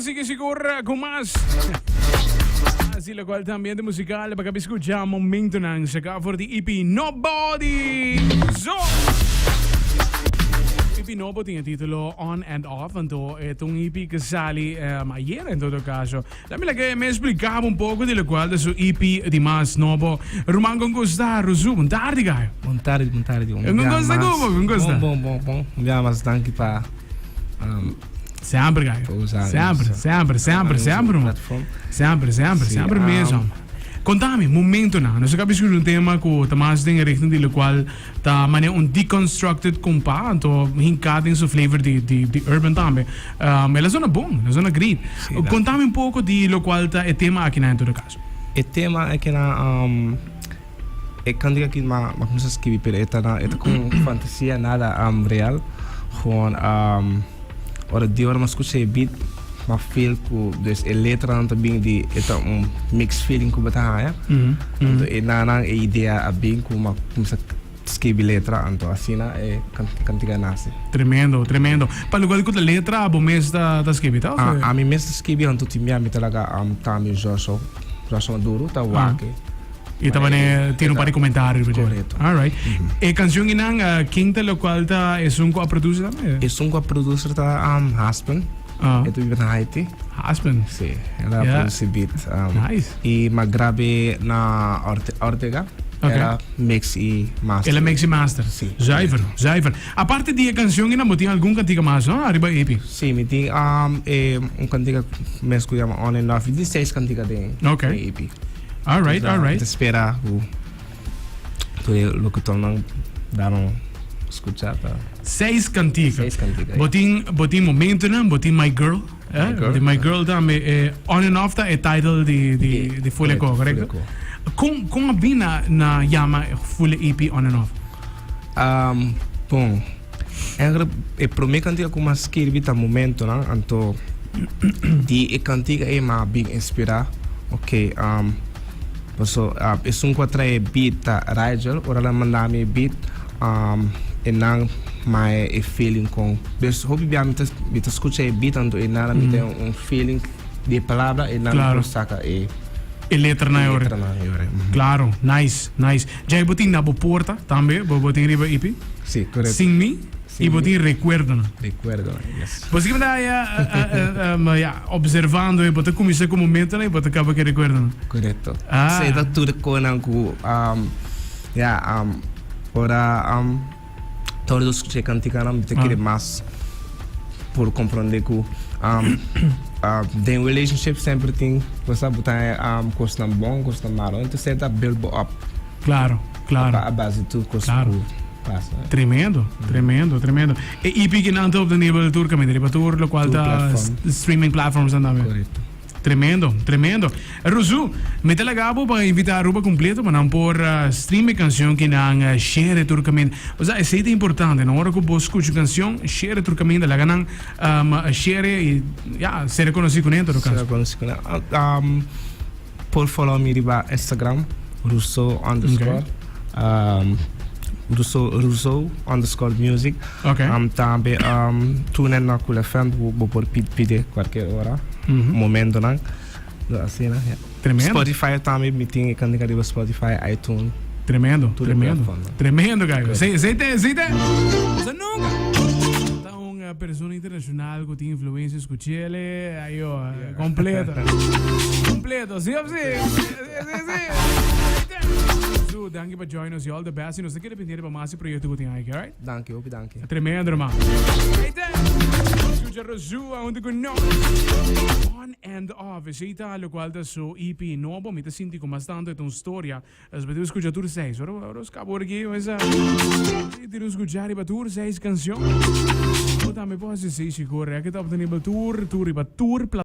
pa sigui sigur ku mas. Así lokual ta ambiente musikal pa kabi skucha momentonan saká for di EP Nobody. So. EP nobo tin e título On and Off, anto e ta un EP ku sali um, ayer en todo caso. Lami laga me explicaba un poco di locual ta su EP di mas nobo. Ruman con gusta, Ruzu, bon tardi gayo. Bon tardi, bon tardi. Un Con bia gusta mas. como, con gusta. Bon, bon, bon, bon. Un bia mas danki pa um, Semper, gayo. pa usa Semper, nos, semper, semper, nos semper, man. platform. Semper, semper, Sí, semper mes, um, man. Contame, momentonan. Nos a caba escucha un tema cu ta mas den e richting di locual ta manera un deconstructed compa, anto hinca den su flavor di, di, di urban tambe. Um, el a zona bon, el a zona great. Sí, danki. Contame un poco di locual ta e tema akinan en todo caso. E tema akinan, um, E kantika aki m'a m'a kuminsá skibi pero e ta na e ta kon fantasia nada real gewoon ora di ora m'a skucha e beat m'a feel ku dus e letranan ta bin di e ta un mixed feeling ku bo ta haña anto e nanan e idea a bin ku m'a kuminsá skibi letra anto asina e kantika a nase. Tremendo tremendo pa lokual ku ta letra bo mes ta ta skibi ta òf? Ami mes ta skibi anto tin bia mi ta laga tambe Joshua Joshua Maduro ta wak. Y ta bane tira un par di comentario riba dje. Correcto. All right. E cancion kinan, uh, ken ta locual ta esun cu a produce tambe? Esun cu a produce ta um, Husband. Ah. E ta biba na Haiti. Husband. Sí, el a Yeah. produce beat. Um, Nice. Y m'a grabe na Orte Ortega. Okay. El a mix y master. El a mix y master. Sí. Zuiver, zuiver. Aparte di e cancion kinan, bo tin algun cantica mas, no? Ariba EP. Sí, mi tin um, e, un cantica mes cu yama On and Off. Mi tin seis cantica den Okay. e EP. All right, all right. Ta spera ku tur e locutornan da nan skucha pa. Seis kantika. Seis kantika, Bo tin, bo tin momentonan, bo tin My Girl. Eh? My Girl. Bo tin My Girl tambe. Eh, On and Off ta e title di, di, di Fule Ko, Correcto, correcto? Fule Ko. Kon, kon a bin na, na yama Fule EP On and Off? Um, bon, eigenlijk e prome kantika ku m'a skirbi ta Momentonan, anto di e kantika ei m'a bin inspirá, ok, um, paso esun ku a trae e beat ta Rigel, ora el a manda mi e beat, um, e nan m'a e feeling kon, dus hopi bia mi ta mi ta skucha e beat anto e nan a mi ta un feeling di e palabra e nan Claro. por saka e E letranan e ora. letranan e ora. Claro, nice, nice. Djai bo tin na bo porta tambe, bo bo tin riba EP. Sí, correcto. Sin mi Sin y bo mi. tin recuerdonan. Recuerdonan, yes. Bo sigui ta ya, ya, observando e bo ta cuminsa cu momentonan y bo ta caba cu e recuerdonan. Correcto. Ah. Sí, ta tur conan cu, ya, ora Ora nos scucha e canticanan mi ta kere mas por comprende cu den relationship semper tin bo sa bo ta haña cosnan bon cosnan malo entonces ta build bo up. Claro, claro. A base di tur cos Claro. cu pasa. Tremendo, tremendo, tremendo. E EP kinan ta obtenibel tur caminda riba tur locual Tur ta platform. streaming platforms nan tambe. Correcto. Tremendo, tremendo. Ruzu, mi ta laga bo pa invita Aruba completo pa nan por stream e cancion ki nan share tur caminda. Osea, esey ta importante, no? Ora cu bo scucha un cancion, share tur caminda, laga nan share y ya, ser reconoci cune en todo caso. Ser reconoci cune. Por follow mi riba Instagram, Ruso underscore. Ruso, Ruso underscore music. Okay. Tambe tune in na Cool FM, bo por pide cualkier ora, momentonan. Asina, ya. Tremendo. Spotify tambe, mi tin e kantika riba Spotify, iTunes. Tremendo, Tur e tremendo. platformnan. Tremendo, Gaio. Sí, sí, te, sí, te. Osa nunca. Ta un eh, persona internacional cu tin influencia, escuchele, ayo, eh, completo. Completo, sí of sí? Sí, sí, sí. Su, danki pa join us y all the best. Y nos ta kere pendiente pa mas e proyecto cu tin aki, alright? Danki, hopi danki. Tremendo, hermano. Escucha Rosua hunto cu nos. On and Off. Esey ta locual ta su EP nobo. Mi ta sinti cu mas tanto e ta un storia. Nos por escucha tur seis. Ora ora nos caba ora aki, mesa. Tira un scucha riba tur seis cancion. Bo tambe por haci esey sigur. Rek ta obtenibel tur, tur riba tur.